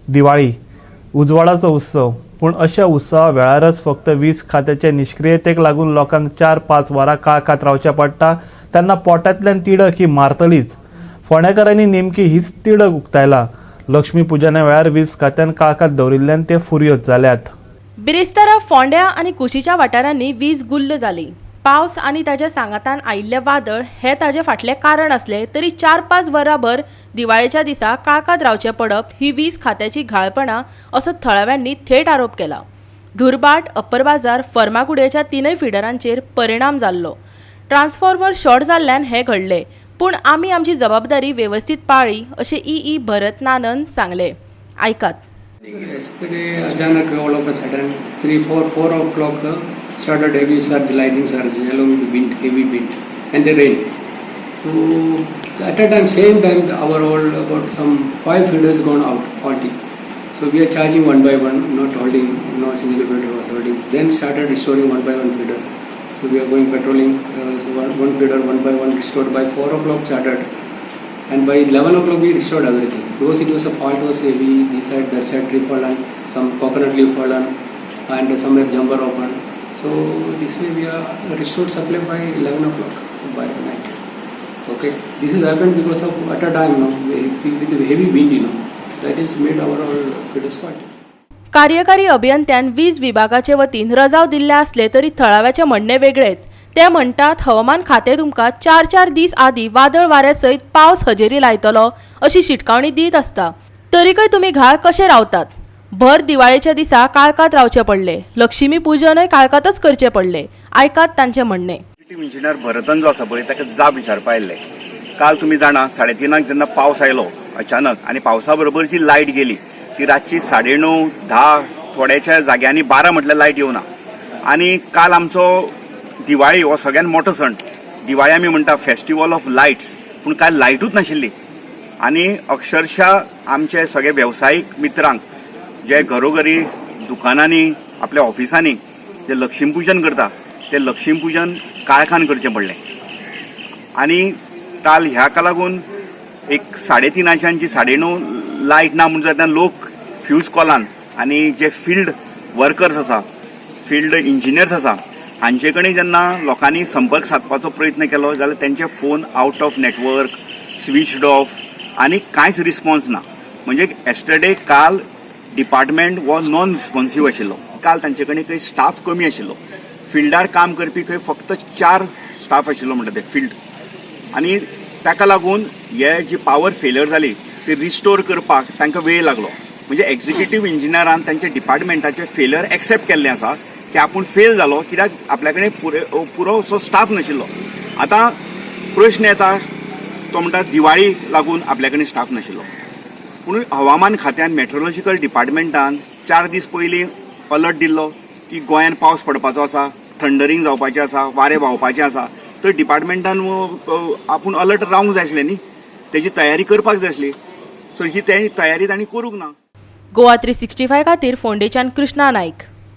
दिवाळी उजवाडाचो उत्सव, पूण अशा उत्सवा वेळारच फक्त वीज खात्याचे निश्क्रियतेक लागून लोकांक 4-5 वरां काळखांत रावचें पडटा तेन्ना पोटांतल्यान तिडक ही मारतलीच. फोंडेकारांनी नेमकी हीच तिडक उक्तायला. लक्ष्मी पुजना वेळार वीज खात्यान काळखांत दवरिल्ल्यान ते फुर्योज जाल्यात. बिरेस्तारा फोंड्या आनी कुशीच्या वाठारांनी वीज गुल्ल जाली. पावस आनी ताच्या सांगातान आयिल्लें वादळ हें ताजे फाटलें कारण आसलें तरी 4-5 वरां भर दिवाळेच्या दिसा काळखांत रावचें पडप ही वीज खात्याची घाळपणां असो थळाव्यांनी थेट आरोप केला. दुर्भाट, अप्पर बाजार, फर्मागुडयेच्या तिनय फिडरांचेर परिणाम जाल्लो. ट्रान्सफॉर्मर शॉर्ट जाल्ल्यान हें घडलें, पूण आमी आमची जबाबदारी वेवस्थीत पाळ्ळी अशें ई ई भरत नानन सांगलें. आयकात. Yesterday, अचानक all of a sudden, 3, 4, 4 o'clock started heavy surge, lightning surge along with the wind, heavy wind and the rain. So at a time, same time, our all about some five feeders gone out, 40. So we are charging one by one, not holding, no single feeder was holding. Then started restoring one by one feeder. So we are going patrolling, so one feeder one by one restored. By 4 o'clock started. And by 11 o'clock we restored everything because it was a fault was heavy, this side, that side tree fallen, some coconut leaf fallen and somewhere jumper open. So this way we are restored supply by 11 o'clock by night. Okay, this has happened because of at a time, no, with the heavy wind, that is made our all feeders fault. कार्यकारी अभियंत्यान वीज विभागाचे वतीन रजाव दिल्ले आसले तरी थळाव्याचें म्हणणें वेगळेच. ते म्हणटात, हवामान खातें तुमकां 4-4 दीस आदीं वादळ वाऱ्या सयत पावस हजेरी लायतलो अशी शिटकावणी दीत आसता, तरीकय तुमी घाळ कशे रावतात? भर दिवाळेच्या दिसा काळखांत रावचें पडलें. लक्ष्मी पुजनय काळखांतच करचें पडलें. आयकात तांचें म्हणणें. एक्झिक्युटीव इंजिनियर भरतन जो आसा पळय, ताका जाप विचारपा आयिल्ले. काल तुमी जाणा, 3:30 जेन्ना पावस आयलो अचानक आनी पावसा बरोबर जी लायट गेली ती रातची 9:30, 10, थोड्याच्या जाग्यांनी 12 म्हटल्यार लायट येवना. आनी काल आमचो दिवाळी हो सगळ्यात मोठो सण. दिवाळी आमी म्हणटा फेस्टिवल ऑफ लायट्स, पूण काल लायटूच नाशिल्ली. आनी अक्षरशः आमचे सगळे वेवसायीक मित्रांक जे घरोघरी दुकानांनी, आपल्या ऑफिसांनी जे लक्ष्मीपुजन करता, ते लक्ष्मीपुजन काळखान करचें पडलें. आनी काल ह्याका लागून एक 3:30च्यान जी 9:30 लायट ना म्हूण जाता, लोक फ्यूज कॉलान आनी जे फिल्ड वर्कर्स आसा, फिल्ड इंजिनियर्स आसा, हांचे कडेन जेन्ना लोकांनी संपर्क सादपाचो प्रयत्न केलो जाल्यार तेंचे phone out of network, switched off आनी कांयच रिस्पॉन्स ना. म्हणजे येस्टरडे, काल डिपार्टमेंट हो नॉन रिस्पॉन्सीव आशिल्लो. काल तांचे कडेन खंय स्टाफ कमी आशिल्लो. फिल्डार काम करपी खंय फक्त चार स्टाफ आशिल्लो म्हणटा ते फिल्ड. आनी ताका लागून हे जी पावर फेलियर जाली ती रिस्टोर करपाक तांकां वेळ लागलो. म्हणजे एक्झिक्युटीव इंजिनियरान तांच्या डिपार्टमेंटाचे फेलियर एक्सेप्ट केल्लें आसा की आपूण फेल जालो, कित्याक आपल्या कडेन पुरे पुरो स्टाफ नाशिल्लो. आतां प्रश्न येता तो म्हणटा, दिवाळी लागून आपल्या कडेन स्टाफ नाशिल्लो, पूण हवामान खात्यान, मेट्रोलॉजिकल डिपार्टमेंटान 4 दीस पयलीं अलर्ट दिल्लो की गोंयांत पावस पडपाचो आसा, थंडरींग जावपाचें आसा, वारें व्हांवपाचें आसा. तर डिपार्टमेंटान आपूण अलर्ट रावंक जाय आसलें न्ही, तेजी तयारी करपाक जाय आसली. सो ही तयारी तांणी करूंक ना. गोवा 365 खातीर फोंडेच्यान कृष्णा नाईक.